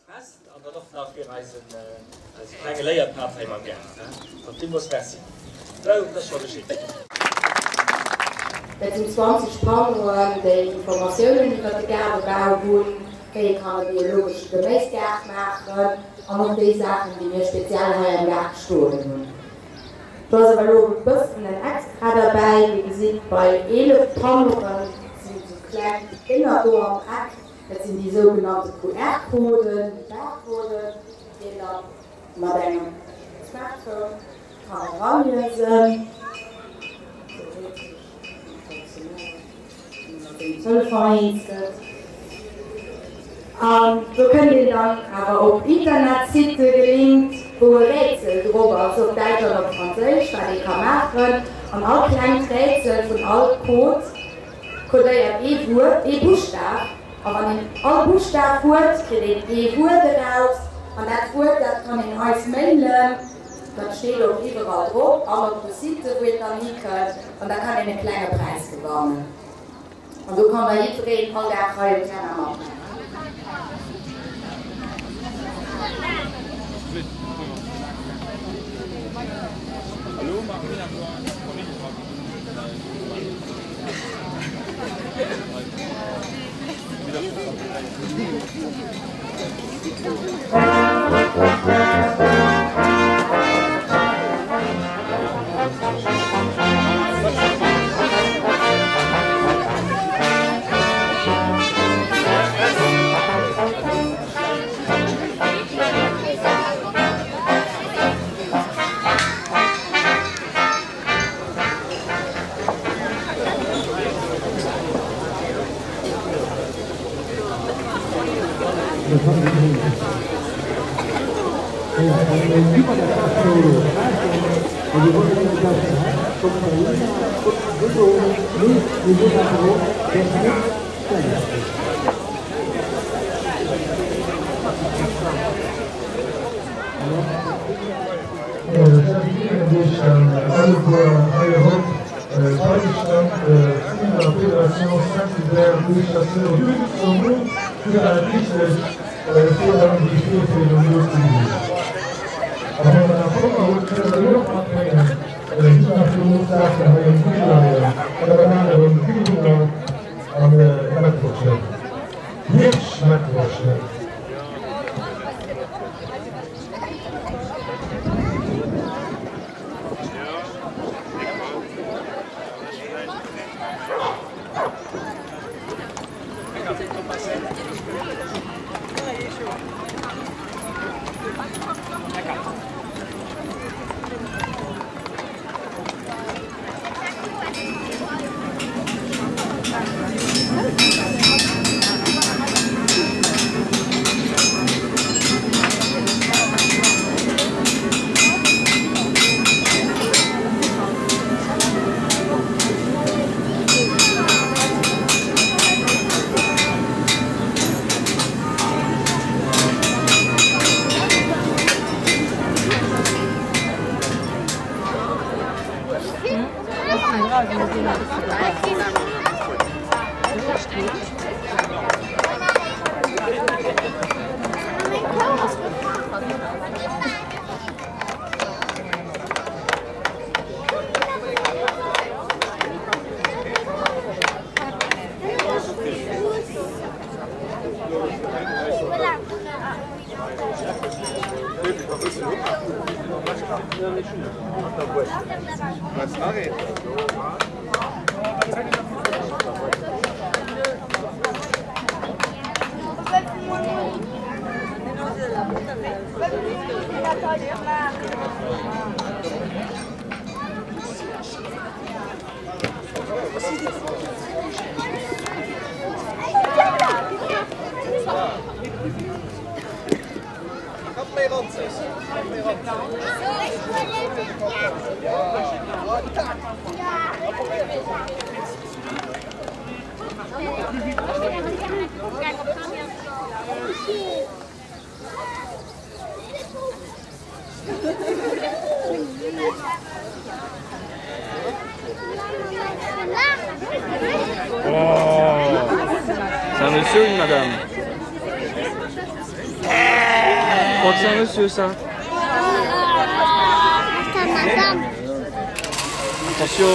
Fest an dann och nach fir eisen eise klenge Léierpad hei beim Gaart. Sou, villmools Merci. Sou, dat ass scho geschitt. Dat sinn 20 Panneauen, déi Informatiounen iwwer de Gaardebau hunn, wéi ee kann e biologesche Geméisgaart maachen an och déi Saachen, déi mir speziell hei am Gaart stoen hunn. Do ass awer elo e bëssen en Extra derbäi. Dir gesitt, bei 11 Panneauen sinn esou kleng Dénger do am Eck. Dat sinn déi sougenannte QR-Coden, déi Barcoden, déi een da mat engem Smartphone kann eraliesen. Theoretesch funktionéiert, wann ee mat sengem Telefon eens gëtt. An do kënnt een dann awer op Internetsitte gelinkt, wou e Rätsel drop ass, op Däitsch an op Franséisch, wat ee ka maachen. An all klengt Rätsel vun all Code Kodéiert ee Wuert, ee Buschtaf, a wann een all Buschtaf huet, kritt een ee Wuert eraus, an dat Wuert, dat kann een eis mailen, dat steet och iwwerall drop an op de Site, wou een dann hikënnt, an da kann een e klenge Präis gewannen. An do kann da jiddwereen all Dag hei um Terrain matmaachen. Alleguer hei erop d'Beistand vun der Fédération Saint-Hubert des Chasseurs du Luxembourg fir dat richtegt fir dann déi Virféierung do ze ginn. A wann der nach Honger hutt, kënnt der déi och matbréngen. Et sinn nach genuch Saachen hei um Dësch leien, an der Banane erëm vill Honger an Mettwurscht. Hirsch-Mettwurscht. Oh C'est un monsieur ou une madame? crois que c'est un monsieur ça. Attention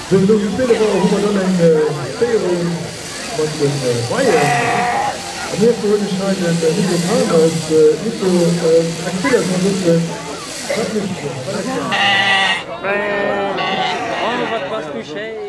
Sou, esou wéi spéider hu mer dann eng Féierung mat de Weien. An hierfir hunn ech hei den Nico Palmers. Nico, erziel eis mol e bëssen, wat mécht Dir? Wat ass dat? Oh, wat bass du schéin!